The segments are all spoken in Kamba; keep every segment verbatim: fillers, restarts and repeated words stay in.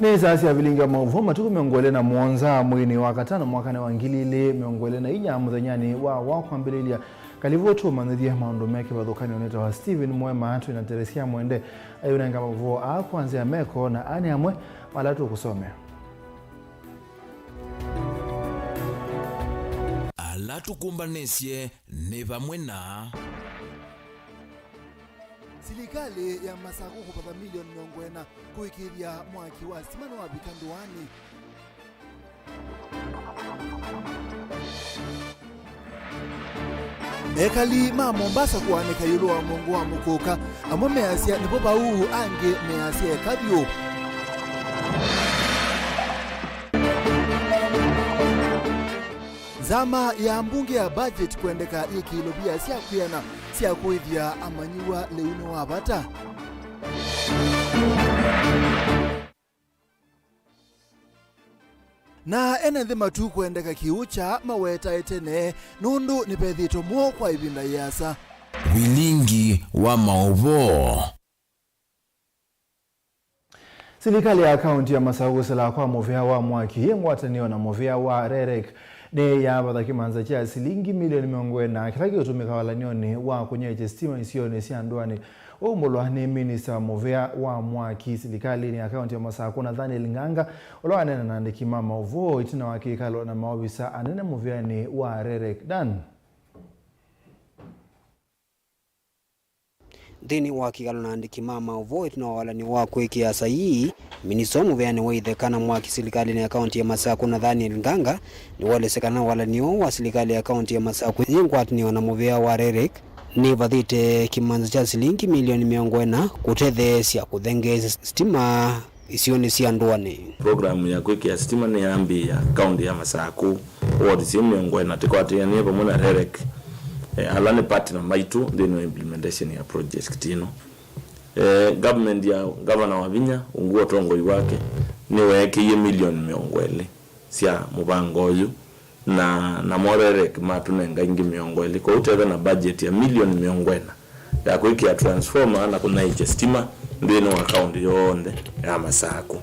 Nĩ saa sya vilingi wa maũvoo, matukũ mĩongo ĩlĩ na mũonza mweinĩ wa katano mwakanĩ wa ngili ilĩ mĩongo ĩlĩ na inya, mũthenyanĩ wa wa kwambĩlĩlya. Kalivu tũmanyĩthye maũndũ me kĩvathũkanyo nĩ tawa Stephen Mwema, twĩ na Teresia Mwende ayĩũnenga maũvoo aa kwa nzĩa meko, na aa nĩ amwe ma ala tũkũsomea. Ala tũkũmbanĩsye nĩ vamwe na. Silikalĩ ya Masakũ kũvatha milioni mĩongo ĩna kũĩkĩĩthya mwaki wa sitima nĩwavika ndũanĩ. Ekali ma Mombasa kũaanĩka ĩũlũ wa mũongo wa mũkũka, amwe measya nĩvo vau, angĩ measya eka vyũ. Nzama ya mbunge ya budget kwendeka yĩkĩĩlo via sya kwĩana sya kũĩthya amanyĩw'a lĩu nĩ wa vata. Na ene nthĩ matu kwendeka kĩu kya mawetae tene, nũndũ nĩvethĩtwe mũo kwa ĩvinda yĩasa. Vilingi wa maũvoo. Silikalĩ ya kaunti ya Masakũ kũsila kwa mũvĩa wa mwaki yĩ ngwatanĩo na mũvĩa wa REREC nĩyavatha kĩmanza kya silingi milioni mĩongo ĩna kĩla kĩũtũmĩka walany'onĩ wa kũnyaĩĩkya sitima isionĩ sya ndũanĩ. Ũmbũlwa nĩ minista wa mũvĩa wa mwaki silikalĩnĩ ya kaunti ya Masakũ, Nathaniel Nganga, ũla waneena na andĩki ma maũvoo ĩtina wa kĩkalo na maovisa anene mũvĩanĩ wa REREC. Dan. Nthĩnĩ wa kĩkalo na andĩki ma maũvoo ĩtina wa walany'o wa kwĩkĩa saii, minista wa mũvĩanĩ wa itheka na mwaki silikalĩnĩ ya kaunti ya Masakũ, Nathaniel Nganga, nĩwaelesya kana walany'o wa silikalĩ ya kaunti ya Masakũ yĩ ngwatanĩo na mũvĩa wa REREC nĩvathĩte kĩmanza kya silingi milioni mĩongo ĩna kũtetheesya kũthengeesya sitima isionĩ sya ndũanĩ. Program ya kwĩkĩa sitima nĩyambĩĩa kaunti ya Masakũ, ward syĩ mĩongo ĩna tĩkwatĩanĩe vamwe na REREC, eh, ala nĩ partner maitũ nthĩnĩ wa implementation ya project ĩno. Eh, government ya Governor Wavinya, ungu wa ũtongoi wake, nĩweekĩie milioni mĩongo ĩlĩ sya mũvango ũyũ, na, namo REREC matũnenga ingĩ mĩongo ĩlĩ. Kwoou twĩ na budget ya milioni mĩongo ĩna ya kwĩkĩa transformer na kũnyaĩĩkya sitima nthĩnĩ wa kaunti yonthe ya Masakũ.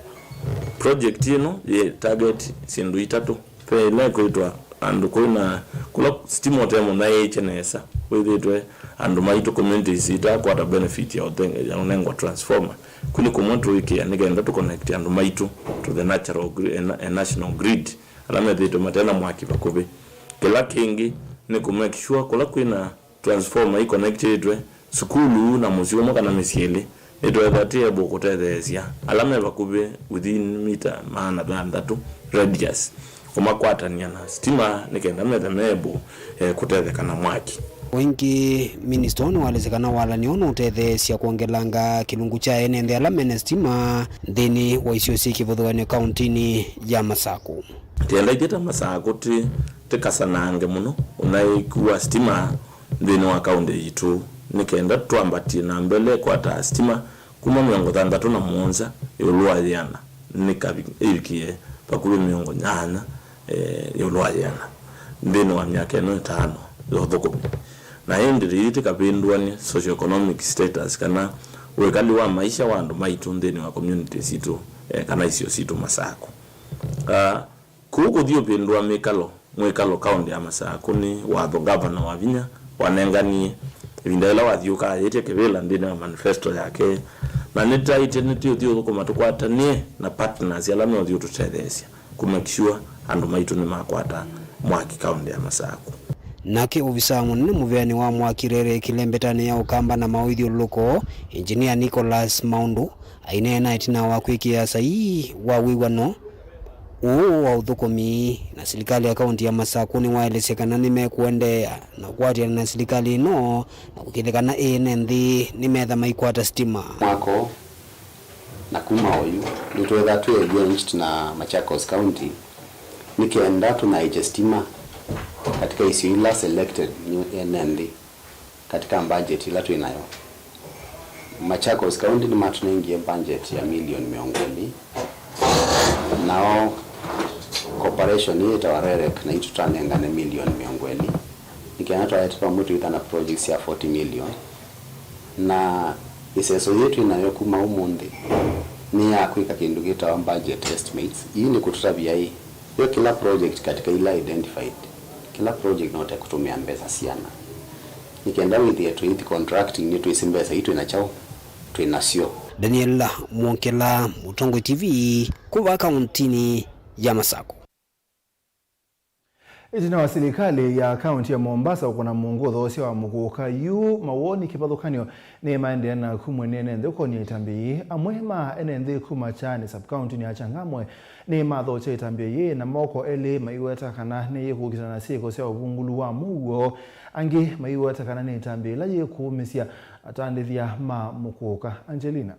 Project ĩno yĩ target syĩndũ itatũ. Ve ĩla ĩkwĩtwa andũ kũu na kũla sitima ũtemũnyaĩĩkye nesa, wĩthĩtwe andũ maitũ, communities, itakwata benefit ya ũthe-, ya ũnengwa transformer. Kũu nĩ kũmwe tũĩkĩa nĩ kenda tũconnect andũ maitũ to the natural gri-, eh, na-, eh, national grid, ala methĩĩtwe mate na mwaki vakuvĩ. Kĩla kĩngĩ nĩ kũ make sure kũla kwĩna transformer iconnectĩtwe sukulu na mũsyĩ ũmwe kana mĩsyĩ ĩlĩ, nĩtwĩthwa twĩ able kũtetheesya ala me vakuvĩ within mita maana thanthatũ radius, kũmakwatany'a na sitima nĩ kenda methe me able, eh, kũtetheka na mwaki. O ĩngĩ, minista ũũ nĩwaelesya kana walany'o ũũ nũũtetheesya kwongelanga kĩlungu kya ene nthĩ ala mena sitima nthĩnĩ wa isio syĩ kĩvathũkany'o kauntinĩ ya Masakũ. Twĩenda ithyĩ ta Masakũ twĩ, tũkasanange mũno ũnyaĩĩku wa sitima nthĩnĩ wa kaunti yitũ, nĩ kenda twambatie na mbele kũkwata sitima kuma mĩongo thanthatũ na mũonza ĩũlũ wa yĩana nĩkavi-, ĩvikie vakuvĩ mĩongo nyanya, eh, ĩũlũ wa yĩana nthĩnĩ wa myaka ĩno ĩtano ya ũthũkũmi. Na ĩndĩ rĩu tĩkavĩndũan'ye socio-economic status kana wĩkali wa maisha wa andũ maitũ nthĩnĩ wa communities sitũ, eh, kana isio sitũ Masakũ. Ah, Kũu kũthi ũvĩndũa mĩkalo, mwĩkalo kaũnti ya Masakũ nĩ watho Ngavana Wavinya wanenganie ĩvinda yĩla wathyũũkaa ayĩtye kĩvĩla nthĩnĩ wa manifesto yake, na nĩtaĩtye nĩtũũthi ũthũkũma tũkwatanĩe na partners ala meũthi ũtũtetheesya kũ make sure andũ maitũ nĩmakwata mwaki kaũnti ya Masakũ. Nake ovisaa mũnene mũvĩanĩ wa mwaki REREC ĩlembetanĩ ya ũkamba na maũithyũlũlũko, Engineer Nicholas Maũndũ, aineena ĩtina wa kwĩkĩa saii wa wĩw'ano ũũ wa ũthũkũmi na silikalĩ ya kaũnti ya Masakũ nĩwaelesye kana nĩmekũendeea na kũatĩana na silikalĩ ĩno na kũkĩthya kana ene nthĩ nĩmetha maikwata sitima. Mwaka ũũ na kuma oyu, nĩtwĩtha twĩ engaged na Machakos County nĩ kenda tũnyaĩĩkye sitima katika isio ila selected nĩ ene nthĩ. Katika budget ĩla twĩ nayo, Machakos County nĩmatũnengie budget ya milioni mĩongo ĩlĩ, nao corporation ĩĩ yĩtawa REREC naitũ twanengane milioni mĩongo ĩlĩ. Nĩ kana twaete vamwe tũitha na projects ya forty million. Na ĩseso yĩĩ twĩ nayo kuma ũmũnthĩ, Nĩ ya kwĩka kĩndũ kĩtawa budget estimates. Ii nĩ kũtũtavya ĩ, yo kĩla project katika ila identified, kĩla project no ta kũtũmĩa mbesa siana. Nĩ kenda wĩthĩe tũithi contracting nĩ twĩsĩ mbesa ii twĩ na kyaũ, twĩ nasyo. Daniel Mwongela, Mũtongoi T V, kuma kauntinĩ ya Masakũ. Ĩtina wa silikalĩ ya kaunti ya Mombasa ũkũna mũngũtho ũseo wa mũkũka yu, mawoni kĩvathũkanyo nĩ maendeea na kumwene ene nthĩ ũkonia ĩtambya yĩĩ. Amwe ma ene nthĩ kuma Kyani sub-kauntinĩ ya Changamwe nĩ mathokya ĩtambya yĩĩ na moko elĩ, maiweta kana nĩ yĩkũkitana na syĩko sya ũvungũlu wa mũuo. Angĩ maiweta kana nĩ ĩtambya ĩla yĩkũũmĩsya atandĩthya ma mũkũka. Angelina.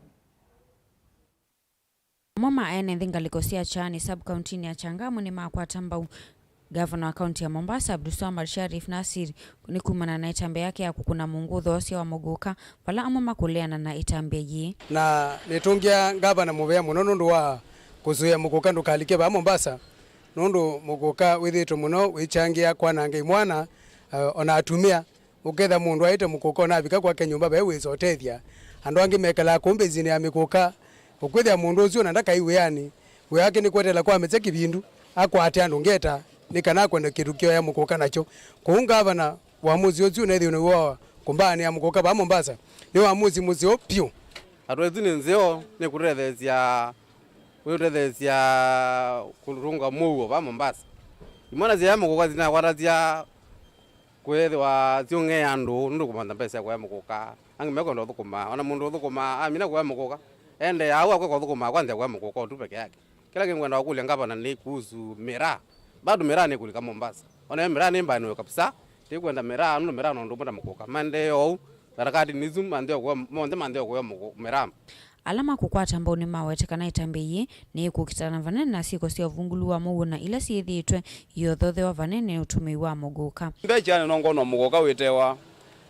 Amwe ma ene nthĩ ngalĩko sya Kyani sub-kauntinĩ ya Changamwe nĩmakwata mbau ngavana wa kaunti ya Mombasa, Abdulswamad Sharif Nasir, nĩ kumana na ĩtambya yake ya kũkũna mũngũtho ũseo wa mũkũka, vala amwe makũleana na ĩtambya yĩĩ. Na nĩtũngĩa ngavana mũvea mũno nũndũ wa kũsũĩa mũkũka ndũkalike vaa Mombasa, nũndũ mũkũka wĩthĩĩtwe mũno wĩkyangĩa kwananga imwana, eh, ona atumĩa. Ũketha mũndũ aĩte mũkũka ũnavika kwake nyũmba ve wĩsa ũtethya. Andũ angĩ mekalaa kũu mbesinĩ ya mĩkũka. Ũkwĩthĩa mũndũ ũsu ona ndakai wĩanĩ. Wĩa wake nĩ kweteela kwa mĩsya kĩvindu, akwate andũ ngeta, nĩ kana akwenda kĩndũ kĩoya mũkũka nakyo. Kwoou ngavana, ũamusi ũsu ũnethĩwe nĩw'o wa kũmbaanĩa mũkũka vaa Mombasa, nĩ ũamusi mũseo vyũ. Hatua ĩsu nĩ nzeo, nĩkũtũtetheesya, nĩkũtũtetheesya kũtũnga mũuo vaa Mombasa. Imwana sya mũkũka sinakwatasya kwĩthĩwa syũng'ea andũ nũndũ kũmantha mbesa sya kũya mũkũka. Angĩ mekwenda ũthũkũma, ona mũndũ ũthũkũmaa amina kũya mũkũka, endeea au akweka ũthũkũmaa kwa nzĩa kũya mũkũka ũtu peke yake. Kĩla kĩngwenda kũkũlya ngavana nĩ kuhusu miraa. Bado miraa nĩkũlika Mombasa. Ona yo miraa nĩmbanĩwe kabisa. Tĩkwenda miraa nũndũ miraa nũndũ ũmwe na mũkũka. Maendee oou, harakati nĩsu mantheo kũya, monthe mantheo kũya mũkũ-, miraa. Ala makũkwata mbau nĩmawete kana ĩtambya yĩĩ nĩyĩkũkitana vanene na syĩko sya ũvungũlu wa mũuo na ila syĩthĩĩtwe iyothothewa vanene nĩ ũtũmĩi wa mũkũka. Mbekyani nongonwa mũkũka wĩtewa,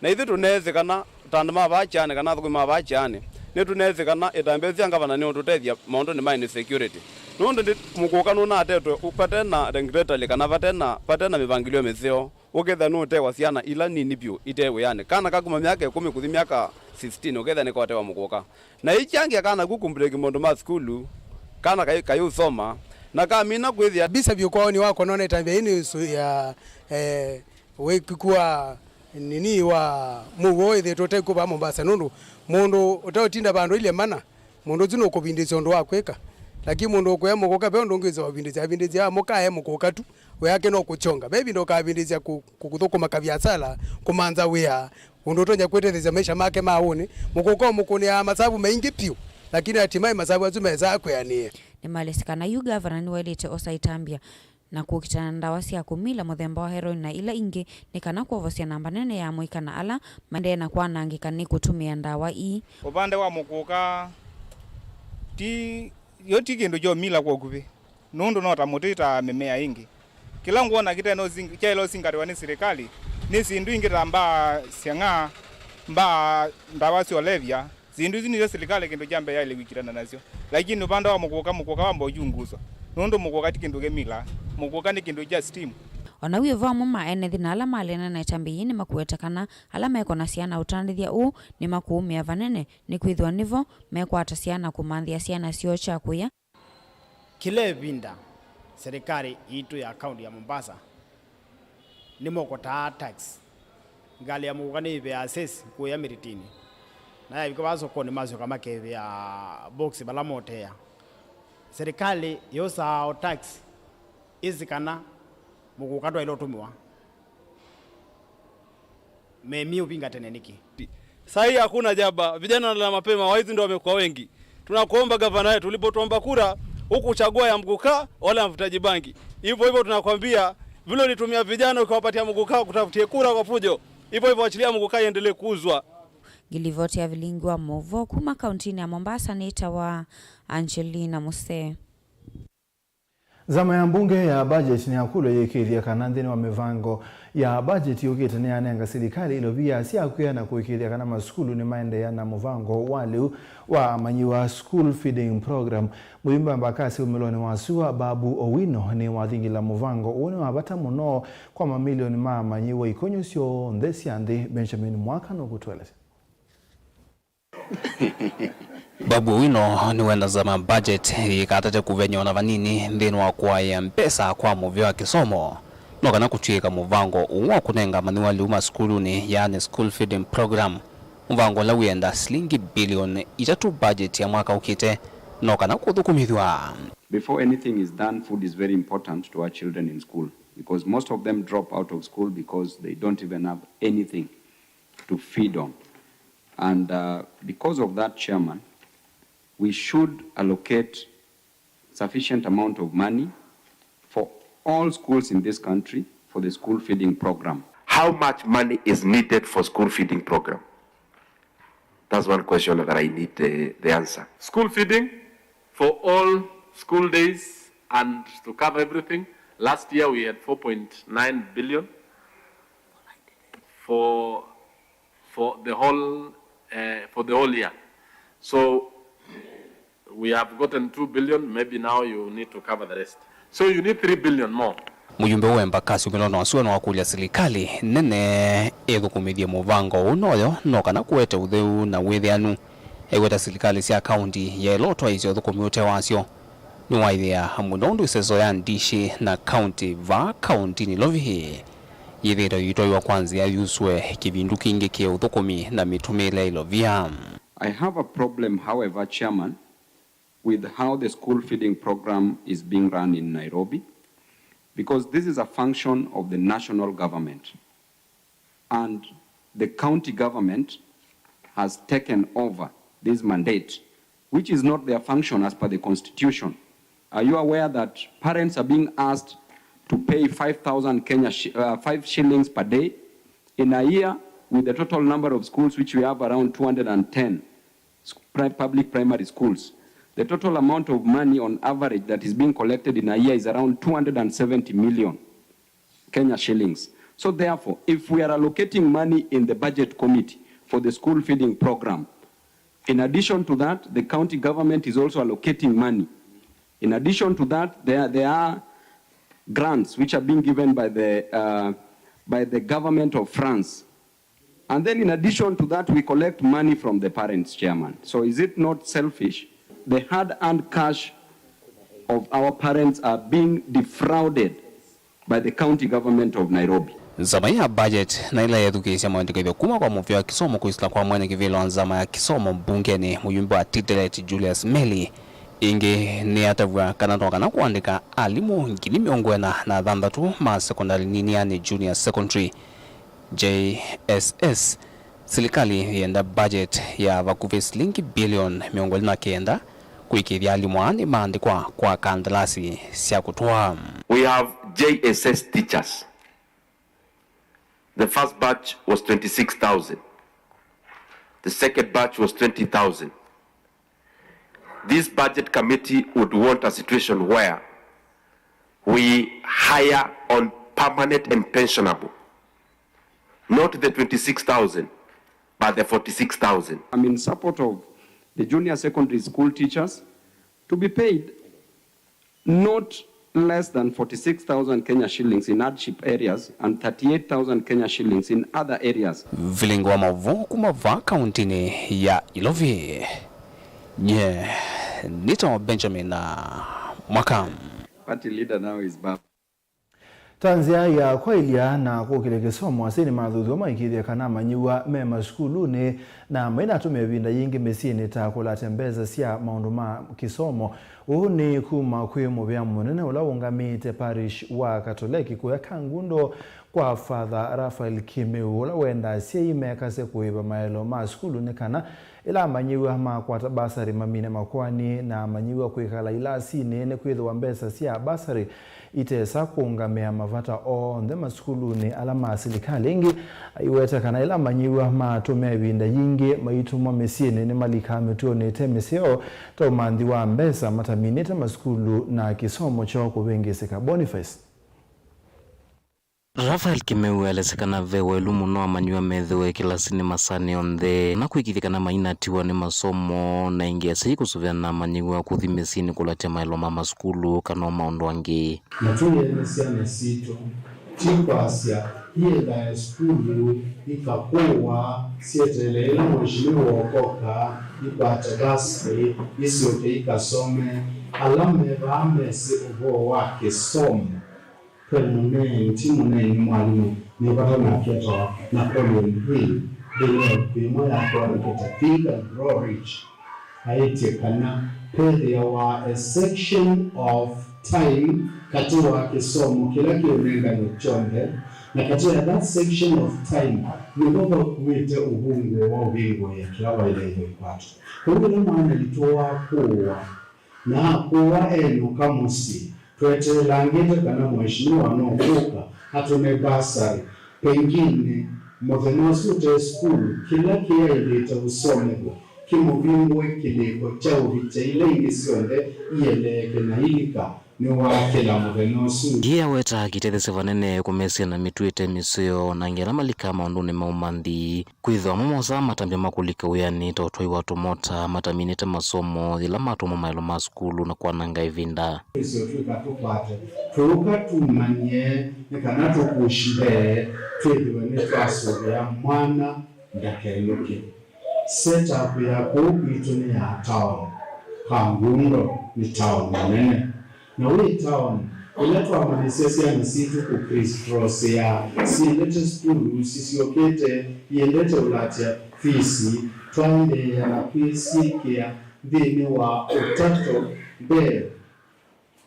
na ithyĩ tũneesĩ kana ta andũ ma vaa Kyani kana athũkũmi ma vaa Kyani, nĩtũneesĩ kana ĩtambya ĩsu ya ngavana nĩũtũtethya maũndũnĩ ma insecurity. Nũndũ ndi-, mũkũka nũnatetwe vate na regulatory kana vate na, vate na mĩvangĩlyo mĩseo. Ũkethĩa nũũtewa syana ila nini vyũ ite wĩanĩ. Kana ka kuma myaka ĩkũmi kũthi myaka fifteen, ũkethĩa nĩkotewa mũkũka. Na ĩkyangĩa kana ku kumbreki maũndũ ma sukulu, kana kai-, kayũsoma, na kamina kwĩthĩa. Mbisa vyũ kwao nĩ wakwa nona ĩtambya ĩĩ nĩ ĩsu ya, eh, wĩkĩku wa nini wa mũuo ĩthĩtwe ũtekũ vaa Mombasa, nũndũ mũndũ ũteũtinda vandũ ilye mana, mũndũ ũsu nũkũvindĩsya ũndũ wa kwĩka. Lakini mũndũ ũkũya mũkũka, ve ũndũ ũngĩ wĩsa ũvindĩsya, avindĩsya amũkae mũkũka tu. Wĩa wake no kũkyonga. Ve ĩvinda ũkavindĩsya kũ-, kũ-, kũthũkũma kaviasala, kũmantha wĩa, ũndũ ũtonya kwĩtetheesya maisha make ma ũnĩ. Mũkũka ũmũkũnĩaa masavu maingĩ vyũ, lakini hatimaye masavu asu mesaa kwĩanĩe. Nĩmalesĩ kana yu ngavana nĩwaĩlĩte osa ĩtambya na kũkitana na ndawa sya kũmila mũthemba wa heroin na ila ingĩ, nĩ kana kwovosya namba nene ya amũika na ala maendee na kwanangĩka nĩ kũtũmĩa ndawa ii. Ũvande wa mũkũka ti, yo ti kĩndũ kyomila kwa ũkuvĩ. Nũndũ no ta mũtĩ ta mĩmea ĩngĩ. Kĩla ngwona kĩte no zing-, kyaĩle ũsingatĩwa nĩ silikalĩ, nĩ syĩndũ ingĩ ta mbaa syang'aa, mbaa, ndawa sya ũlevya. Syĩndũ isu nĩsyo silikalĩ kĩndũ kya mbee yaĩle kwĩkitana nasyo. Lakini ũvanda wa mũkũka, mũkũka wamba ũkyunguswa. Nũndũ mũkũka ti kĩndũ kĩ mila. Mũkũka nĩ kĩndũ kya steam. O na wĩ vo, amwe ma ene nthĩ na ala maleana na ĩtambya yĩĩ nĩmakũweta kana ala meko na syana ũtandĩthya ũũ nĩmakũũmĩa vanene, nĩkwĩthĩwa nĩvo mekwatasya na kũmanthĩa syana syoo kya kũya. Kĩla ĩvinda, silikalĩ yitũ ya kaunti ya Mombasa nĩmokotaa tax. Ngalĩ ya mũkũka nĩĩvĩaa cess kũya mĩtĩtĩnĩ, na yavika vaa sokonĩ masyoka makevĩa box vala motea. Silikalĩ yosaa o tax ĩsĩ kana mũkũka ndwaĩle ũtũmĩwa. Memie ũvinga tene nĩkĩ? Saa hii hakuna jaba, vijana wanalala mapema, waizi ndio wamekuwa wengi. Tunakuomba gavana wetu, ulipotuomba kura, hukuchagua ya mkukaa wala ya mvutaji bangi. Hivyo hivyo tunakwambia, vile ulitumia vijana ukiwapatia mkukaa kutafutie kura kwa fujo, hivyo hivyo achilia mkukaa iendelee kuuzwa. Ngilivoti ya vilingi wa mũvo kuma kauntinĩ ya Mombasa nĩtawa Angelina Musee. Nzama ya mbunge ya budget nĩyakũlw'a yĩkĩĩthya kana nthĩnĩ wa mĩvango ya budget yũkĩte nĩyanenga silikalĩ ilovia sya kwĩa na kũĩkĩĩthya kana masukulu nĩmaendeea na mũvango wa lĩu wa amanyĩw'a, school feeding program. Mũimba mbakasi umĩlonĩ wa sua Babu Owino nĩwathingĩla mũvango ũũ nĩ wa vata mũno kwa mamilioni ma amanyĩw'a ikonyo syonthe sya nthĩ. Benjamin Mwaka nũkũtũelesya. Babu Owino nĩwenda nzama budget yĩkatate kũvenya ona vanini nthĩnĩ wa kũaĩa mbesa kwa mũvĩa wa kĩsomo, no kana kũtw'ĩka mũvango ũũ wa kũnenga amanyĩw'a lĩu masukulunĩ, yaani school feeding program, mũvango ũla wĩenda silingi bilioni itatũ budget ya mwaka ũkĩte, no kana kũthũkũmĩthw'a. Before anything is done, food is very important to our children in school because most of them drop out of school because they don't even have anything to feed on. And uh, because of that, Chairman, we should allocate sufficient amount of money for all schools in this country for the school feeding program. How much money is needed for school feeding program? That's one question that I need uh, the answer. School feeding for all school days and to cover everything. Last year we had four point nine billion for for the whole uh, for the whole year. So we have gotten two billion, maybe now you need to cover the rest. So you need three billion more. Mũyumbe wa Embakasi Owino Wasua nĩwakũlya silikalĩ nene ĩthũkũmĩthye mũvango ũũ noyo no kana kũete ũtheu na wĩthĩanu. Aiweta silikalĩ sya kaunti yaĩle ũtwaĩĩsya ũthũkũmi ũte wasyo. Nĩwaĩthĩa mũno ũndũ ĩseso ya Ndishi na kaunti vaa kauntinĩ Ilovi yĩthĩĩtwe ĩitwaiwa kwa nzĩa yusũe kĩvindu kingĩ kĩ ũthũkũmi na mĩtũmĩĩle ya Ilovia. I have a problem, however, Chairman, with how the school feeding program is being run in Nairobi, because this is a function of the national government. And the county government has taken over this mandate, which is not their function as per the constitution. Are you aware that parents are being asked to pay five thousand Kenya shi- uh, five shillings per day in a year, with the total number of schools which we have around two hundred ten sc- pri- public primary schools? The total amount of money on average that is being collected in a year is around two hundred seventy million Kenya shillings. So therefore, if we are allocating money in the budget committee for the school feeding program, in addition to that, the county government is also allocating money. In addition to that, there, there are grants which are being given by the, uh, by the government of France. And then in addition to that, we collect money from the parents, Chairman. So is it not selfish? The hard-earned cash of our parents are being defrauded by the county government of Nairobi. Nzama ya budget na ĩla yethukĩĩsya maandĩkĩthyo kuma kwa mũvĩa wa kĩsomo kwĩsĩla kwa mwene kĩvĩla wa nzama ya kĩsomo mbungenĩ, mũyumbe wa Titelet Julius Meli, ĩngĩ nĩyatavw'a kana no kana kũandĩka alimũ ngili mĩongo ĩna na thanthatũ ma sekondalĩ nini, yani junior secondary, J S S. Silikalĩ yĩenda budget ya vakuvĩ silingi bilioni mĩongo ĩlĩ na kenda kũĩkĩĩthya alimũ aa nĩmaandĩkwa kwa kandalasi sya kũtũa. We have J S S teachers. The first batch was twenty-six thousand. The second batch was twenty thousand. This budget committee would want a situation where we hire on permanent and pensionable, not the twenty-six thousand, but the forty-six thousand. I'm in support of the junior secondary school teachers to be paid not less than forty-six thousand Kenya shillings in hardship areas and thirty-eight thousand Kenya shillings in other areas. Vilingi wa maũvoo kuma vaa kauntinĩ ya Ilovi. Nye nĩtawa Benjamin Mwaka. Party leader now is Baba. Ta nzĩa ya kwaĩlya na kũkĩlya kĩsomo, asyai nĩmathuthw'a maĩkĩĩthya kana amanyĩw'a me masukulunĩ na mainatũmĩa ĩvinda yingĩ mĩsyĩnĩ ta kũlatya mbesa sya maũndũ ma kĩsomo. Ũu nĩ kuma kwĩ mũvĩa mũnene ũla ũũngamĩte parish wa Katoleki kũya Kangundo kwa Father Raphael Kĩmeu, ũla wendaa asyai mekase kũĩva maelo ma sukulu nĩ kana ĩla amanyĩw'a makwata basarĩ mamine makoani na amanyĩw'a kwĩkala ilasinĩ nĩkwĩthĩwa mbesa sya basarĩ itesa kũũngamĩa mavata onthe masukulunĩ ala ma silikalĩ. Ĩngĩ, aiweta kana ĩla amanyĩw'a matũmĩa ĩvinda yingĩ maitũmwa mĩsyĩnĩ nĩmalikaa mĩtũonĩ ĩte mĩseo ta ũmanthi wa mbesa mataminĩte masukulu na kĩsomo kyoo kũvĩngĩsĩka. Boniface. Raphael Kĩmeu elesya kana ve waĩlu mũno amanyĩw'a methĩwe kĩlasinĩ masaanĩ onthe na kwĩkĩĩthya kana mainatiwa nĩ masomo, na ĩngĩ asyai kũsũvĩa na amanyĩw'a kũthi mĩsyĩnĩ kũlatya maelo ma masukulu kana o maũndũ angĩ. Na tũyĩene syana sitũ Ti kwasya, iendae sukulu ikakũwa, syeteele ĩla mweshimiwa ũkoka, ikwate basarĩ, isyoke ikasome. Ala me vaa mesĩ ũvoo wa kĩsomo. Ve mũneeni, ti mũneeni, nĩ mwalimũ, nĩ vata nake etawa Napoleon Hill, nthĩnĩ wa ĩvuku yĩmwe yake wandĩkĩte Think and Grow Rich. Aĩtye kana vethĩawa a section of time katĩ wa kĩsomo kĩla kĩũnenganwe kyonthe, na katĩ ya that section of time nĩvo vakuĩte ũvũngũo wa ũvingũĩa kĩla waĩle ĩthwa ĩkwatwa. Kwoou ĩla mwana witũ wakũwa na akũwa enũka mũsyĩ, tweteelangĩte kana mweshimiwa no kũka atũne basarĩ. Pengine mũthenya ũsu ũte sukulu, kĩla kĩaĩlĩte ũsomethw'a kĩmũvingũe kĩlĩko kya ũvikya ila ingĩ syonthe ieleeke na ilika nĩwakĩla mũthenya ũsu. Ĩĩ aweta kĩtetheesya vanene kũmesya na mĩtũĩte mĩseo na angĩ ala malikaa maũndũnĩ ma ũmanthi. Kwĩthĩwa amwe mosaa matambya ma kũlika wĩanĩ ta ũtwai wa tũmota mataminĩte masomo yĩla matũmwa maelo ma sukulu na kwananga ĩvinda. Nĩsyo twĩka tũkwate tũũka tumany'e nĩ kana tũkũshi mbee twĩthĩwe nĩtwasũvĩa mwana ndakelũke. Setup ya kũu kwitũ nĩ ya taoni. Kangundo nĩ taoni nene. Na wĩ taoni, ĩla twamanyĩsya syana sitũ kũkristrosĩa, syendete sukulu, sisyokete, iendete ũlatya fisi, twaendeea na kwĩsyĩkĩa nthĩnĩ wa ũtato mbee.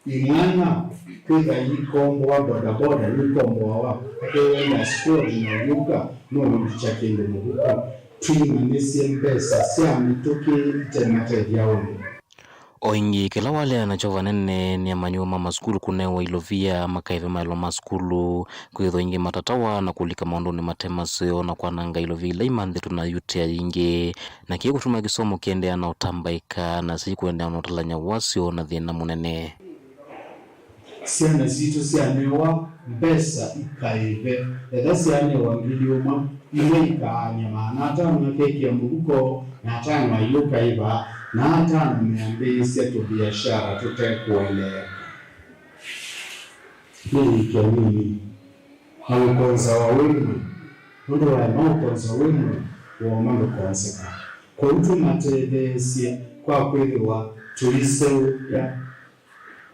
Ing'ang'a kwĩtha iikomboa bodaboda, nĩikomboawa, akeenda squad na ũyũka, no ũlikya kĩndũ mũvuko. Twĩmanyĩsye mbesa sya mĩtũkĩ ite matethya ũndũ. O ĩngĩ, kĩla waleana nakyo vanene nĩ amanyĩw'a ma masukulu kũnewa ilovia makaĩve maelo ma sukulu, kwĩthwa ingĩ matatawa na kũlika maũndũnĩ mate maseo na kwananga ilovia ila imanthĩtwe na ayuti ayingĩ, na kĩĩ kũtuma kĩsomo kĩendeea na ũtambaĩka na syai kũendeea na ũtalany'a wasyo na thĩna mũnene. Syana sitũ syanewa mbesa ikaĩve, etha syanewa ngili ũmwe, imwe ikaany'a maana atano akekĩa mũvuko, na atano ayũka ĩva, na atano meambĩĩsya tũviashara tũtekũeleeka. Nĩyĩkĩa nini na ũkonzawa wĩ mwĩĩ, nũndũ waema ũkonza wĩ mwĩĩ, woma ndũkonseka. Kwoou tũmatetheesye kwa kwĩthĩwa tũiseũvya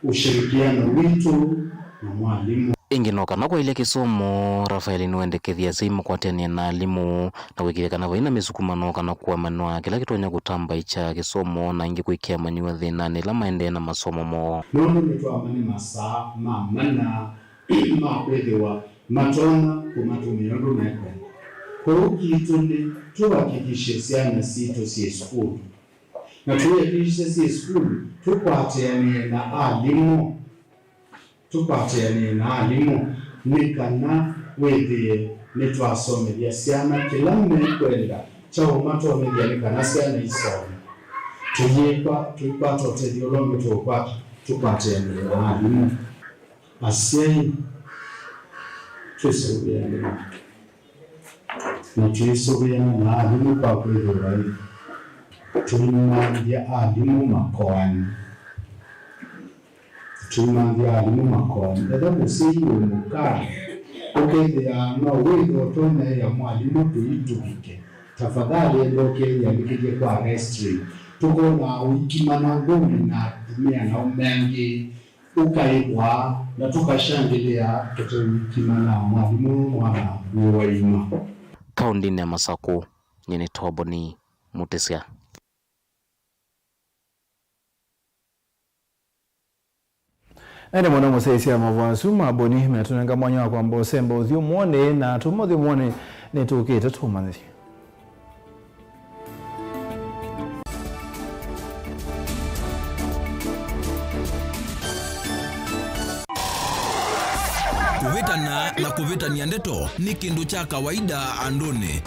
ũshirikiano witũ na mwalimũ. Ĩngĩ no kana kwaĩlya kĩsomo, Rafael nĩwendekethya asyai makwatanĩe na alimũ na kũĩkĩĩthya kana vai na mĩsukumano kana kũemanwa kĩla kĩtonya kũtambaĩkya kĩsomo na ĩngĩ kũĩkĩa amanyĩw'a thĩnanĩ ĩla maendee na masomo moo. Nũndũ nĩtwamanya masaa ma mana ma kwĩthĩwa matonya kũmatũmĩa ũndũ mekwenda. Kwoou kitũ nĩ tũhakikishe syana sitũ syĩ sukulu. Na tũyakĩsye syĩ sukulu, tũkwatĩanĩe na alimũ. Tũkwatĩanĩe na alimũ nĩ kana wĩthĩe nĩtwasomethya syana kĩla mekwenda kya ũmatonyethya nĩ kana syana isome. Tũyĩkwa, tũikwata ũtethyo ũla ũngĩ tũũkwata, tũkwatĩanĩe na alimũ. Asyai, twĩsũvĩanĩe. Na tũisũvĩana na alimũ kwa kwĩthĩwa tũimanthya alimũ makoani. Tũimanthya alimũ makoani. Etha mũsyai wĩ mũka, ũkethĩa no wĩthwe ũtonya ĩa mwalimũ tũitũvike, tafadhali enda ũkethĩa nĩkĩthye kwa restroom. Tũkonaa ũikimana ngũni na atumĩa na aũme angĩ. Ũkaĩvwa na tũkashangĩlĩa tũteũikimana mwalimũ mwana wĩ waima. Kaũndĩnĩ ya Masakũ, nyie nĩ Toboni Mũtĩsya. Ene mũno mũsyaĩĩsya mavoo asu ma Boni, metũnenga mwanya wa kwamba ũsemba ũthyũmũonĩ, na tuma ũthyũmũonĩ nĩtũkĩte tũmanyĩthye. Kũvĩtana na kũvĩtany'a ndeto nĩ kĩndũ kya kawaida andũnĩ.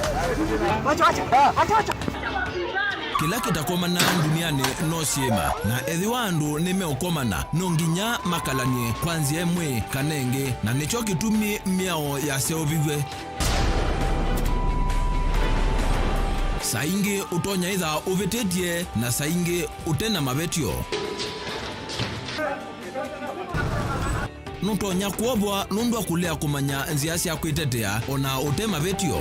Kĩla kĩtakomanaa ndunianĩ no syĩma, na ethĩwa andũ nĩmeũkomana, no nginya makalany'e kwa nzĩa ĩmwe kana ĩngĩ, na nĩkyo kĩtumi mĩao yaseũviw'e. Saa ingĩ ũtonya ĩtha ũvĩtĩtye, na saa ingĩ ũte na mavetyo. Nũtonya kwovwa nũndũ wa kũlea kũmanya nzĩa sya kwĩtetea o na ũte mavĩtyo.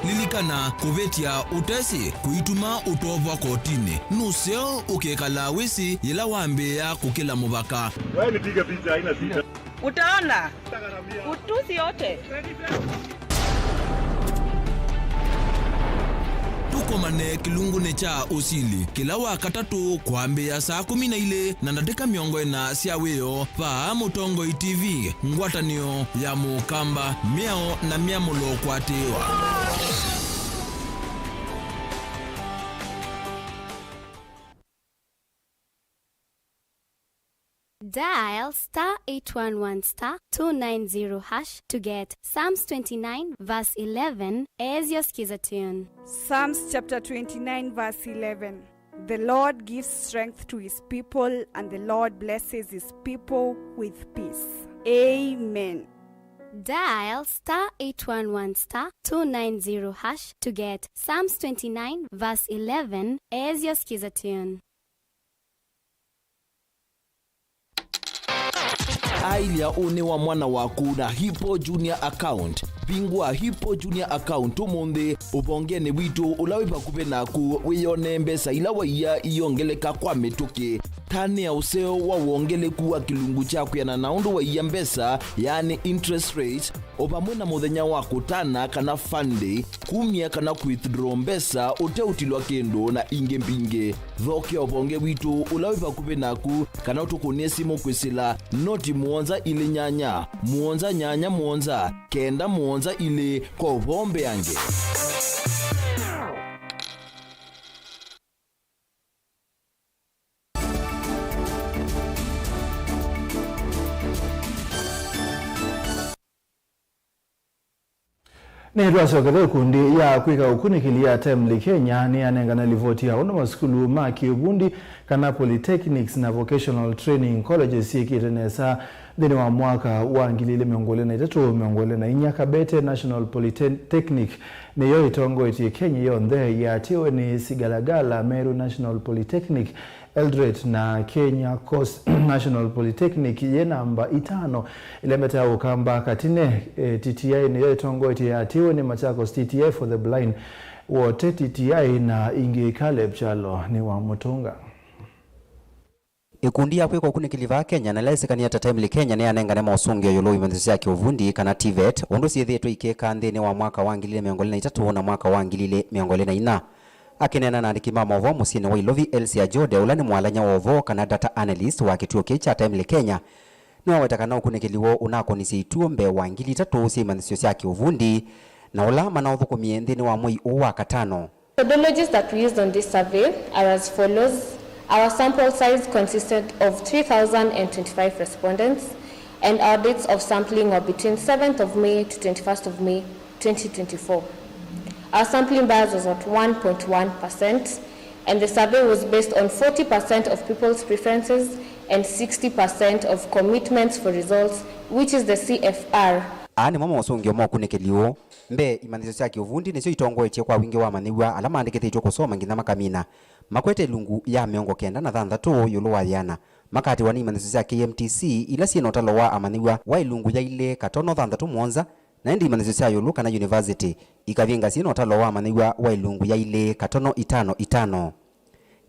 Lilikana, kũvĩtya ũtesĩ kũituma ũtovwa kotinĩ. Nũseo ũkĩkalaa wĩsĩ yĩla wambĩĩa kũkĩla mũvaka. Wewe nipige picha, haina shida. Utaona utusi yote. Tũkomane kĩlungunĩ kya ũsili kĩla wa katatũ kwambĩĩa saa kũmi na ilĩ na ndatĩka mĩongo ĩna sya wĩoo vaa Mũtongoi T V, ngwatanĩo ya Mũkamba, mĩao na myamũlo kũatĩĩwa. Dial star eight one one star two nine zero hash to get Psalms twenty-nine verse eleven as your skiza tune. Psalms chapter twenty-nine verse eleven. The Lord gives strength to his people, and the Lord blesses his people with peace. Amen. Dial star eight one one star two nine zero hash to get Psalms twenty-nine verse eleven as your skiza tune. Ailya ũnĩ wa mwana waku na Hippo Junior Account. Vingũa Hippo Junior Account ũmũnthĩ ũvongenĩ witũ ũla wĩ vakuvĩ naku, wĩyonee mbesa ila waiya iyongeleka kwa mĩtũkĩ. Tanĩa ũseo wa wongeleku wa kĩlungu kya kwĩana na ũndũ waiya mbesa, yaani interest rate, o vamwe na mũthenya wa kũtana kana fund day, kumya kana kũwithdraw mbesa ũteũtilwa kĩndũ, na ingĩ mbingĩ. Thokea ũvonge witũ ũla wĩ vakuvĩ naku, kana ũtũkũnĩe simũ kwĩsĩla noti mũonza ilĩ nyanya, mũonza nyanya mũonza, kenda mũonza ilĩ kwa ũvoo mbeange. Nĩtwasyokelela ĩkundi ya kwĩka ũkunĩkĩli ya Timely Kenya nĩyanengane livoti ya ũndũ masukulu ma kĩũvundi kana polytechnics na vocational training colleges syĩkĩte nesa nthĩnĩ wa mwaka wa ngili ilĩ mĩongo ĩlĩ na itatũ mĩongo ĩlĩ na inya. Kabete National Polytechnic nĩyo ĩtongoetye Kenya yonthe, yĩatĩĩwe nĩ Sigalagala, Meru National Polytechnic, Eldoret na Kenya Coast National Polytechnic yĩ namba itano. Ĩlemete ya Ũkamba Katine, eh, T T I nĩyo ĩtongoetye, yĩatĩĩwe nĩ Machakos T T I for the Blind, Wote T T I na ingĩ. Caleb Kyalo nĩ wa mũtũnga. Ĩkundi ya kwĩka ũkunĩkĩli vaa Kenya na ĩla yĩsĩkanĩe ta Timely Kenya nĩyanengane mosũngĩo ĩũlũ wa imanyĩsyo sya kĩũvundi kana TVET, ũndũ syĩthĩĩtwe ikĩka nthĩnĩ wa mwaka wa ngili ilĩ mĩongo ĩlĩ na itatũ na mwaka wa ngili ilĩ mĩongo ĩlĩ na inya. Akĩneena na andĩki ma maũvoo mũsyĩnĩ wa Ilovi, Elsie Ajode, ũla nĩ mwalany'a wa ũvoo kana data analyst wa kĩtuo kĩĩ kya Timely Kenya, nĩwaweta kana ũkunĩkĩli woo ũnakonisye ituo mbee wa ngili itatũ sya imanyĩsyo sya kĩũvundi na ũla manaũthũkũmie nthĩnĩ wa mwei ũũ wa katano. Methodologies that we used on this survey are as follows. Our sample size consisted of three thousand and twenty-five respondents, and our dates of sampling were between seventh of May to twenty-first of May, twenty twenty-four. Our sampling bias was at one point one percent, and the survey was based on forty percent of people's preferences and sixty percent of commitments for results, which is the C F R. Aa nĩmo mosũngĩo ma ũkunĩkĩli ũũ. Mbee, imanyĩsyo sya kĩũvundi nĩsyo itongoetye kwa wingĩ wa amanyĩw'a ala maandĩkĩthĩtw'e kũsoma nginya makamina, makwete ĩlungu ya mĩongo kenda na thanthatũ ĩũlũ wa yĩana, makaatĩwa nĩ imanyĩsyo sya K M T C ila syĩ na ũtalo wa amanyĩw'a wa ĩlungu ya ilĩ katono thanthatũ mũonza, na ĩndĩ imanyĩsyo sya ĩũlũ kana yunivasĩtĩ ikavinga syĩ na ũtalo wa amanyĩw'a wa ĩlungu ya ilĩ katono itano itano.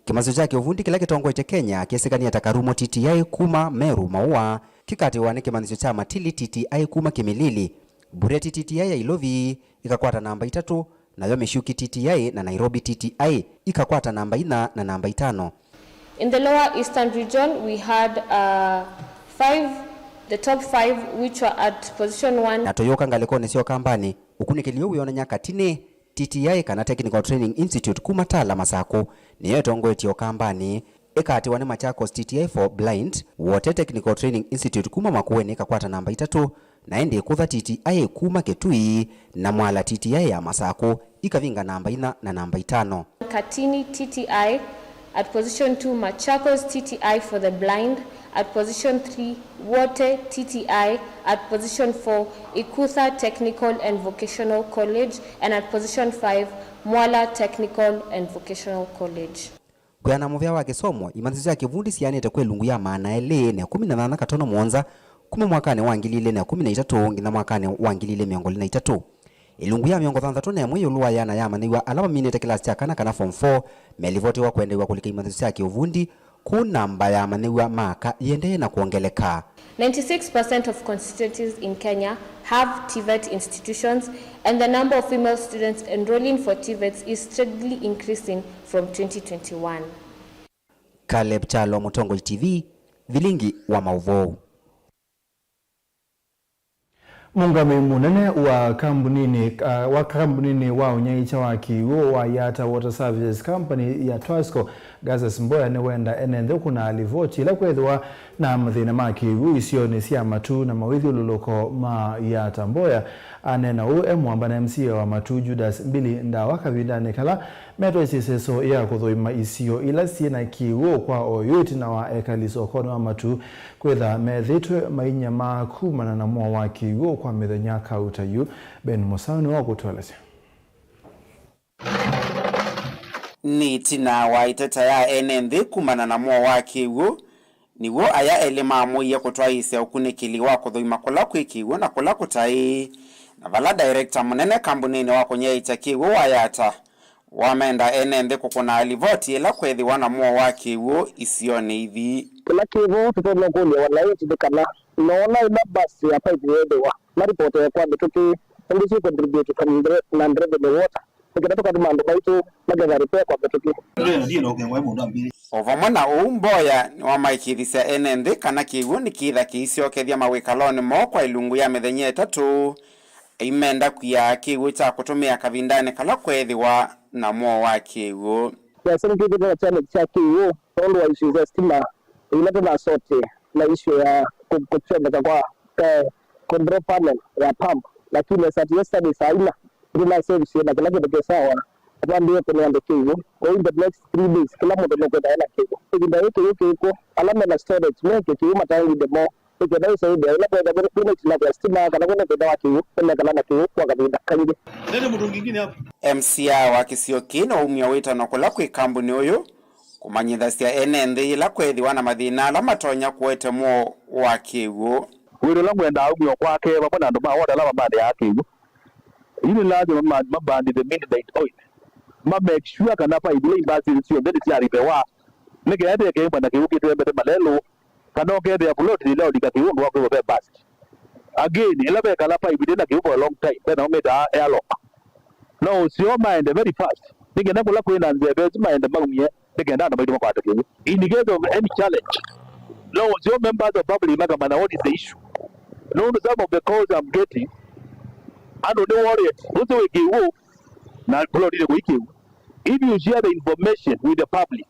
Kĩmanyĩsyo kya kĩũvundi kĩla kĩtongoetye Kenya kĩsĩkanĩe ta Karumo T T I kuma Meru Maua, kĩkatĩwa nĩ kĩmanyĩsyo kya Matili T T I kuma Kimilili, Bureti T T I ya Ilovi ĩkakwata namba itatũ, nayo Mĩsyũki T T I na Nairobi T T I ikakwata namba inya na namba itano. In the Lower Eastern region, we had, uh, five, the top five, which were at position one. Na tũyũka ngalĩkonĩ sya Ũkambanĩ, ũkunĩkĩli ũũ wĩonany'a Katine T T I kana Technical Training Institute kuma Tala, Masakũ, nĩyo ĩtongoetye Ũkambanĩ, ĩkaatĩwa nĩ Machakos T T I for Blind, Wote Technical Training Institute kuma Makueni ĩkakwata namba itatũ, na ĩndĩ Ĩkũtha T T I kuma Kitui na Mwala T T I ya Masakũ ikavinga namba inya na namba itano. Katine T T I, at position two, Machakos T T I for the Blind, at position three, Wote T T I, at position four, Ĩkũtha Technical and Vocational College, and at position five, Mwala Technical and Vocational College. Kwĩana na mũvea wa kĩsomo, imanyĩsyo sya kĩvundi sianĩte kwa ilungu ya maana elĩ na ĩkũmi na nyanya katono mũonza kuma mwakanĩ wa ngili ilĩ na ĩkũmi na itatũ nginya mwakanĩ wa ngili ilĩ mĩongo ĩlĩ na itatũ. Ilungu ya mĩongo thanthatũ na ĩmwe ĩũlũ wa ĩana ya amanyĩw'a ala maminĩte kĩlasi kya kana, kana form four, melivotiwa kwendeew'a kũlika imanyĩsyo sya kĩũvundi, kũu namba ya amanyĩw'a ma aka yĩendee na kwongeleka. Ninety-six percent of constituencies in Kenya have TVET institutions, and the number of female students enrolling for TVETs is steadily increasing from twenty twenty-one. Caleb Kyalo, Mũtongoi T V, Vilingi wa Maũvoo. Mũũngamĩi mũnene wa kambuninĩ, uh, wa kambuninĩ wa ũnyaĩĩkya wa kĩw'ũ wa Yatta Water Services Company ya Twasco, Gazas Mboya, nĩwenda ene nthĩ kũnaa livoti ĩla kwĩthĩwa na mathĩna ma kĩw'ũ isionĩ sya Matuu na mawĩthyũlũlũko ma Yatta. Mboya aneena ũu e mũamba na M C A wa Matuu, Judas Mbili Ndawa, kavindanĩ kala metwaisye ĩseso ya kũthũima isio ila syĩ na kĩw'ũ kwa oyu ĩtina wa ekali sokonĩ wa Matuu kwĩtha methĩtwe mainyamaa kumana na mũo wa kĩw'ũ kwa mĩthenya kauta yu. Ben Mũsaũ nĩwe ũkũtũelesya. Nĩ ĩtina wa ĩteta ya ene nthĩ kumana na mũo wa kĩw'ũ, nĩw'o aya elĩ maamũie kũtwaĩĩsya ũkunĩkĩli wa kũthũima kũla kwĩ kĩw'ũ na kũla kũtaĩ, na vala director mũnene kambuninĩ wa kũnyaĩĩkya kĩw'ũ wa Yatta wamenda ene nthĩ kũkũnaa livoti ĩla kwĩthĩwa na mũo wa kĩw'ũ isionĩ ithi. Kĩla kĩ vo tũtonya kũlya wananchi nĩ kana noona ĩla basi ya pipe yeethĩwa maripotee kwa mĩtũkĩ, nũndũ syĩ contribute na ndre-, na revenue water, nĩ kana tũkatuma andũ maitũ maketha repair kwa mĩtũkĩ. O vamwe na ũu, Mboya nĩwamaĩkĩĩthisya ene nthĩ kana kĩw'ũ nĩkĩĩtha kĩisyokethya mawĩkalonĩ moo kwa ilungu ya mĩthenya ĩtatũ, aimenda kwia kĩw'ũ kya kũtũmĩa kavindanĩ kala kweethĩwa na mũo wa kĩw'ũ. Nĩasengĩte na kyama kya kĩw'ũ nũndũ wa issue sya stima ila tũnasoti na issue ya kũ-, kũkyoneka kwa, eh, control panel ya pump, lakini as at yesterday saa ina, ndĩna service na kĩla kĩndũ kĩ sawa, twambĩĩe kũnea andũ kĩw'ũ. Kwa in the next three days, kĩla mũndũ nũkwĩtha ena kĩw'ũ. Ĩvinda yĩĩ kĩw'ũ kĩkw'o, ala mena storage meke kĩw'ũ mataĩlĩte mo, nĩ kenda ĩsaĩthĩa ĩla kwĩtha kwĩna ĩtina ya stima kana kwĩna thĩna wa kĩw'ũ, nĩmekala na kĩw'ũ kwa kavinda kaingĩ. Lete mtungi ingine hapo. M C A wa kĩsio kĩĩ nĩwaumya wĩtano kũla kwĩ kambuni ũyũ kũmanyĩthasya ene nthĩ yĩla kweethĩwa na mathĩna ala matonya kũete mũo wa kĩw'ũ. Wĩra ũla ngwendaa umio kwake vamwe na andũ ma ward ala mamanyĩaa kĩw'ũ. Yu nĩ lazima ma, mabandithe midnight oil. Ma make sure kana pipe ila imbasĩte syonthe nĩsyaripewa. Nĩ kenda ndĩkekĩe na kĩw'ũ kĩtembete malelũ, kana ũkethĩa plot ĩla ũlika kĩw'ũ ũndũ wa kwĩw'a ve burst. Again, ĩla vekala pipe ĩte na kĩw'ũ for a long time, vena ũmĩtaa airlock. No ũseo maende very fast, nĩ kenda kũla kwĩ na nzeve ĩsu maende maumie, nĩ kenda andũ maitũ makwate kĩw'ũ. In case of any challenge, no ũseo members of public makamanya what is the issue. Nũndũ some of the calls I'm getting, andũ nĩ worried, ũsu wĩ kĩw'ũ, na plot ile kũi kĩw'ũ. If you share the information with the public,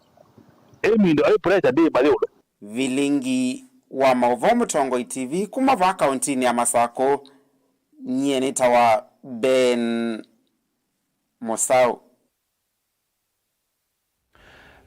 ĩmĩndo ĩ pressure ndĩ mayũlũ. Vilingi wa maũvoo Mũtongoi T V kuma vaa kauntinĩ ya Masakũ, nyie nĩtawa Ben Mũsaũ.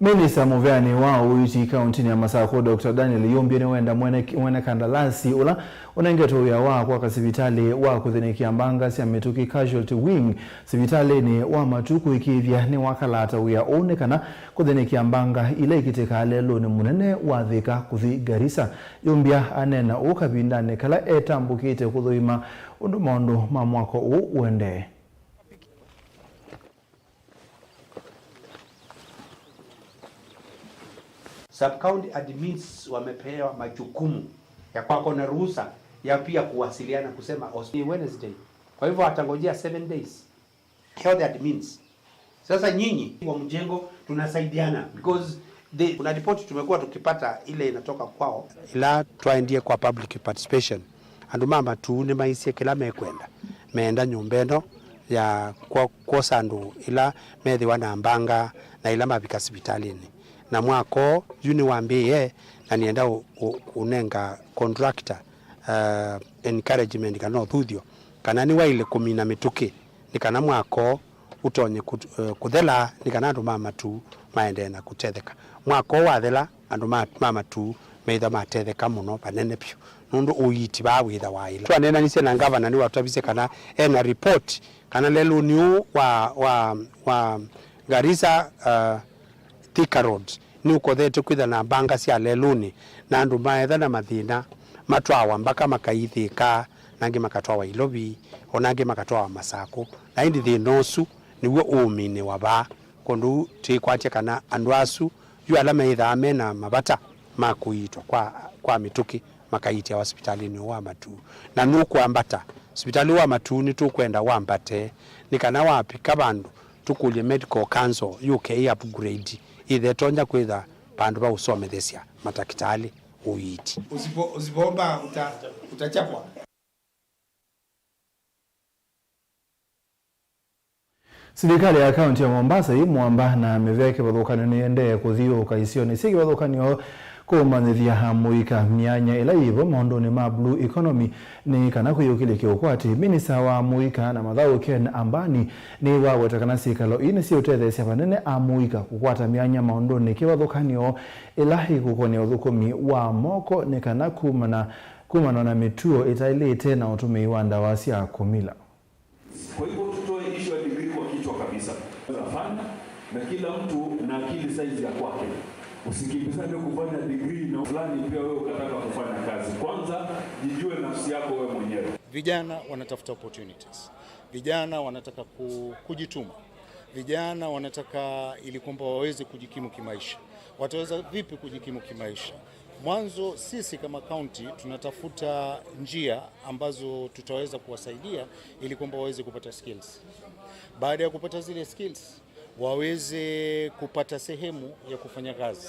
Minista mũveanĩ wa ũiiti kauntinĩ ya Masakũ, Doctor Daniel Yumbia, nĩwenda mwene, mwene kandalasi ũla ũnengetwe wĩa wa kwaka sivitalĩ wa kũthĩnĩkĩa mbanga sya mĩtũkĩ, casualty wing, sivitalĩnĩ wa Matuu kũĩkĩĩthya nĩwakalata wĩa ũũ nĩ kana kũthĩnĩkĩa mbanga ila ikitĩkaa lelũnĩ mũnene wa Thika kũthi Garissa. Yumbia aneena ũũ kavindanĩ kala etambũkĩte kũthũima ũndũ maũndũ ma mwako ũũ ũendee. Sub-county admins wamepewa majukumu ya, kwako na ruhusa ya pia kuwasiliana kusema os-, ni Wednesday. Kwa hivyo atangojea seven days. Health admins. Sasa nyinyi wa mjengo tunasaidiana because the, kuna ripoti tumekuwa tukipata ile inatoka kwao. Ila twaendie kwa public participation, andũ ma Matuu nĩmaisye kĩla mekwenda. Meenda nyũmba ĩno ya kwo-, kwosa andũ ĩla methĩwa na mbanga na ĩla mavika sivitalĩnĩ. Na mwako yu nĩwambĩĩe, na nĩenda ũ-, ũ-, ũnenga contractor, uh, encouragement kana ũthuthyo, kana nĩwaĩle kũmina mĩtũkĩ, nĩ kana mwako ũtonye kũ-, eh, kũthela, nĩ kana andũ ma Matuu maendee na kũtetheka. Mwako wathela, andũ ma, ma Matuu meĩtha matetheka mũno vanene vyũ, nũndũ ũiiti vaa wĩtha waĩla. Twaneenanisye na ngavana, nĩwatũtavisye kana ena report kana lelũnĩ ũũ wa, wa, wa Garissa, uh, Thika Road nĩũkothete kwĩtha na mbanga sya lelũnĩ, na andũ maetha na mathĩna, matwawa mbaka makaithĩka, na angĩ makatwawa Ilovi, o na angĩ makatwawa Masakũ. Na ĩndĩ thĩna ũsu nĩw'o ũũminĩwa vaa. Kwondũ ũu twĩkwatya kana andũ asu yu ala methĩawa me na mavata ma kũiitwa kwa, kwa mĩtũkĩ makaiitĩawa sivitalĩnĩ ũũ wa Matuu. Na nũkwambata, sivitalĩ ũũ wa Matuu nĩtũkwenda wambate, nĩ kana wavika vandũ tũkũlye Medical Council yũke ĩ upgrade, ĩthe ĩtonya kwĩtha vandũ va ũsomethesya matakĩtalĩ ũiiti. Usipo-, usipoomba uta-, utachapwa. Silikalĩ ya kaunti ya Mombasa ĩ mũamba na mĩvea kĩvathũkany'o nĩyendee kũthiũũka isionĩ syĩ kĩvathũkany'o kũmanyĩthya amũika myanya ĩla yĩvo maũndũnĩ ma blue economy nĩ kana kwĩyũkĩlya kĩũkwati. Minista wa amũika na mathaũ Ken Ambani nĩwaweta kana syĩkalo ii nĩsyĩũtetheesya vanene amũika kũkwata myanya maũndũnĩ kĩvathũkany'o ĩla ĩkũkonya ũthũkũmi wa moko nĩ kana kumana, kumana na mĩtuo ĩtaĩlĩte na ũtũmĩi wa ndawa sya kũmila. Kwa hivyo tutoe issue ya degree kwa kichwa kabisa. Unaweza fanya, na kila mtu na akili size ya kwake. Usikimbizane kufanya degree na fulani pia wewe ukataka kufanya kazi. Kwanza, jijue nafsi yako wewe mwenyewe. Vijana wanatafuta opportunities. Vijana wanataka ku-, kujituma. Vijana wanataka ili kwamba waweze kujikimu kimaisha. Wataweza vipi kujikimu kimaisha? Mwanzo, sisi kama kaunti tunatafuta njia ambazo tutaweza kuwasaidia ili kwamba waweze kupata skills. Baada ya kupata zile skills, waweze kupata sehemu ya kufanya kazi.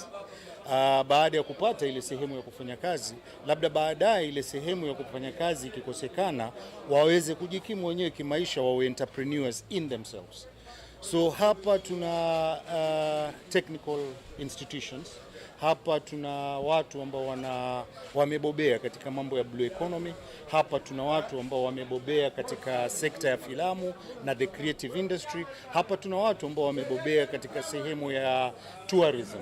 Ah, baada ya kupata ile sehemu ya kufanya kazi, labda baadaye ile sehemu ya kufanya kazi ikikosekana, waweze kujikimu wenyewe kimaisha, wawe entrepreneurs in themselves. So hapa tuna, uh, technical institutions. Hapa tuna watu ambao wana, wamebobea katika mambo ya blue economy. Hapa tuna watu ambao wamebobea katika sekta ya filamu na the creative industry. Hapa tuna watu ambao wamebobea katika sehemu ya tourism.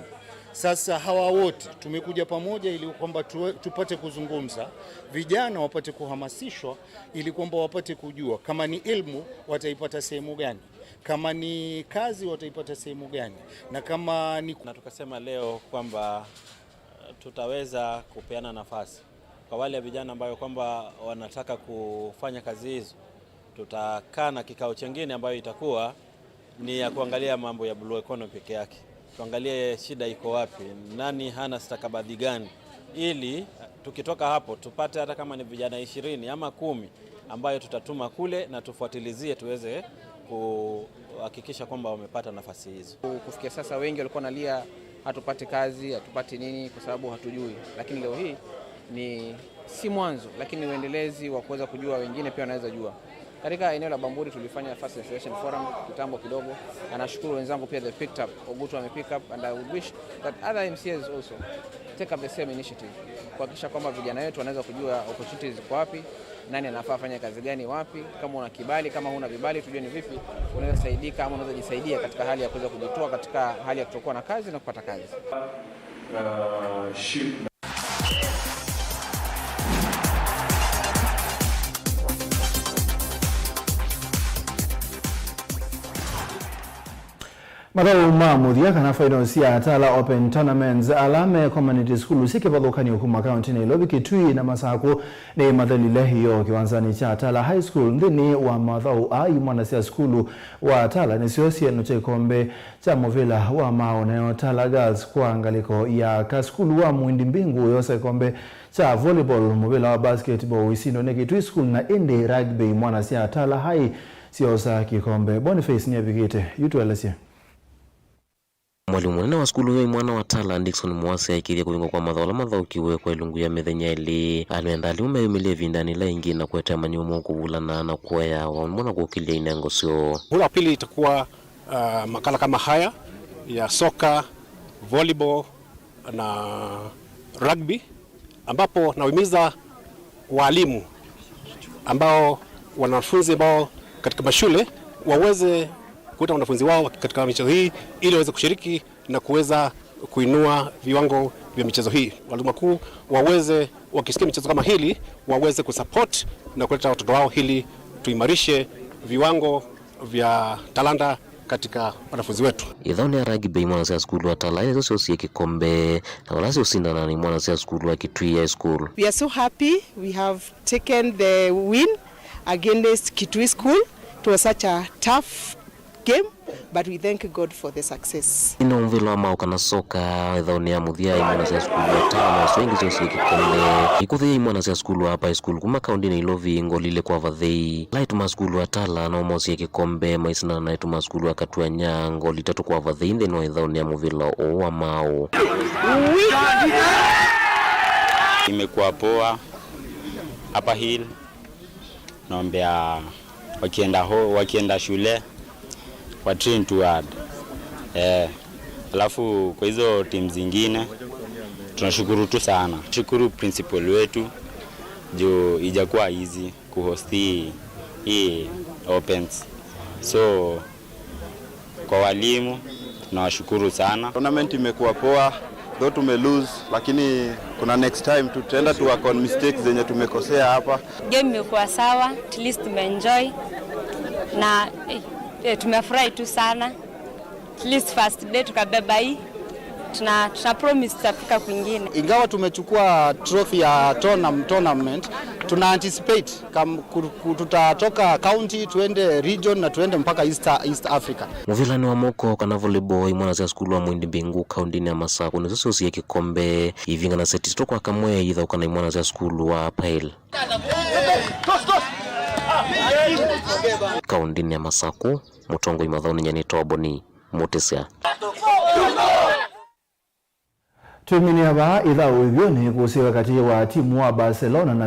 Sasa hawa wote tumekuja pamoja ili kwamba tu-, tupate kuzungumza, vijana wapate kuhamasishwa ili kwamba wapate kujua kama ni elimu wataipata sehemu gani. Kama ni kazi wataipata sehemu gani, na kama ni Na tukasema leo kwamba, eh, tutaweza kupeana nafasi kwa wale vijana ambayo kwamba wanataka kufanya kazi hizo. Tutakaa na kikao chengine ambayo itakuwa ni ya kuangalia mambo ya blue economy peke yake. Tuangalie shida iko wapi, nani hana stakabadhi gani, ili tukitoka hapo tupate hata kama ni vijana ishirini ama kumi ambayo tutatuma kule na tufuatilizie tuweze kuhakikisha kwamba wamepata nafasi hizo. Kufikia sasa wengi walikuwa wanalia, "Hatupati kazi, hatupati nini kwa sababu hatujui." Lakini leo hii ni si mwanzo, lakini uendelezi wa kuweza kujua wengine pia wanaweza jua. Katika eneo la Bamburi tulifanya first installation forum kitambo kidogo, na nashukuru wenzangu pia they picked up, Ogutu ame pick up, and I would wish that other M C As also take up the same initiative, kuhakikisha kwamba vijana wetu wanaweza kujua opportunities ziko wapi, nani anafaa afanye kazi gani wapi, kama una kibali, kama huna vibali, tujue ni vipi unaweza saidika ama unaweza jisaidia katika hali ya kuweza kujitoa katika hali ya kutokuwa na kazi na kupata kazi. Uh, ship. Mathaũ ma mũthya kana finals sya Tala Open Tournaments ala me community school syĩ kĩvathũkany'o kuma kauntinĩ ya Nairobi, Kitui na Masakũ nĩ mathelile ĩyoo kĩwanzanĩ kya Tala High School. Nthĩnĩ wa mathaũ aa, imwana sya sukulu wa Tala nĩsyo syeanũkya kĩkombe kya mũvĩla wa maaũ, nayo Tala Girls kwa ngalĩko ya kasukulu wa Mwindi Mbingu yosa kĩkombe kya volleyball, mũvĩla wa basketball ũisindwa nĩ Kitui School, na ĩndĩ rugby imwana sya Tala High syosa kĩkombe. Boniface nĩavikĩte yu tũelesye. Mwalimũ mũnene wa sukulu ya imwana wa Tala, Dickson Mwasi, aikĩthya kũvingwa kwa mathaũ ala mathaũkiwe kwa ilungu ya mĩthenya ĩlĩ. Anwenda alimũ meyũmĩlye ĩvindanĩ ĩla ĩngĩ na kũetea manyumo kũvulana na kũea wambo na kũkĩlya inengo syoo. Muhula wa pili itakuwa, uh, makala kama haya ya soka, volleyball na rugby, ambapo nawahimiza walimu ambao, wanafunzi ambao katika mashule waweze kuleta wanafunzi wao katika michezo hii ili waweze kushiriki na kuweza kuinua viwango vya michezo hii. Walimu wakuu waweze, wakisikia michezo kama hili, waweze kusupport na kuleta watoto wao ili tuimarishe viwango vya talanta katika wanafunzi wetu. Ĩthaũnĩ ya rugby, imwana sya sukulu wa Tala nĩsyo syosie kĩkombe, na vala syũsindana na imwana sya sukulu wa Kitui High School. We are so happy we have taken the win against Kitui School. It was such a tough game, but we thank God for the success. Ĩno mũvĩla wa maũũ kana soka, ĩthaũnĩ ya mũthya, imwana sya sukulu wa Tala na syo ingĩ syosie kĩkombe. Ikuthĩ ya imwana sya sukulu wa High School kuma kaũndĩnĩ Ilovi ngoli ilĩ kwa vathei. Laituma sukulu wa Tala no mosie kĩkombe, maisindana na ituma sukulu wa Katuanya ngoli itatũ kwa vathei nthĩnĩ wa ĩthaũnĩ ya mũvĩla ũũ wa maũũ. Imekuwa poa hapa Hill. Naombea wakienda ho, wakienda shule, wa train too hard. Eh, alafu kwa hizo timu zingine, tunashukuru tu sana. Shukuru principal wetu, juu ijakuwa easy kuhost hii, hii opens. So, kwa walimu, tunawashukuru sana. Tournament imekuwa poa, though tume lose, lakini kuna next time tutaenda tu work on mistakes zenye tumekosea hapa. Game imekuwa sawa, at least tumeenjoy na, eh, eh, tumefurahi tu sana. At least first day tukabeba hii. Tuna, tuna promise tutafika kwingine. Ingawa tumechukua trophy ya tournam-, tournament, tuna anticipate kam-, ku-, ku-, tutatoka county, tuende region na tuende mpaka East, East Africa. Mũvĩlanĩ wa moko kana volleyball, imwana sya sukulu wa Mwindi Mbingu kaũndĩnĩ ya Masakũ nĩsyo syosie kĩkombe, ivinga na seti itatũ kwa kamwe ithaũka na imwana sya sukulu wa Pile. Kaũndĩnĩ ya Masakũ, mũtongoi mathaũnĩ nyanĩtwa Boni Mũtĩsya. Twĩmĩnĩa vaa ĩthaũ ĩvyũnĩ kũsĩwa katĩ wa timu wa Barcelona na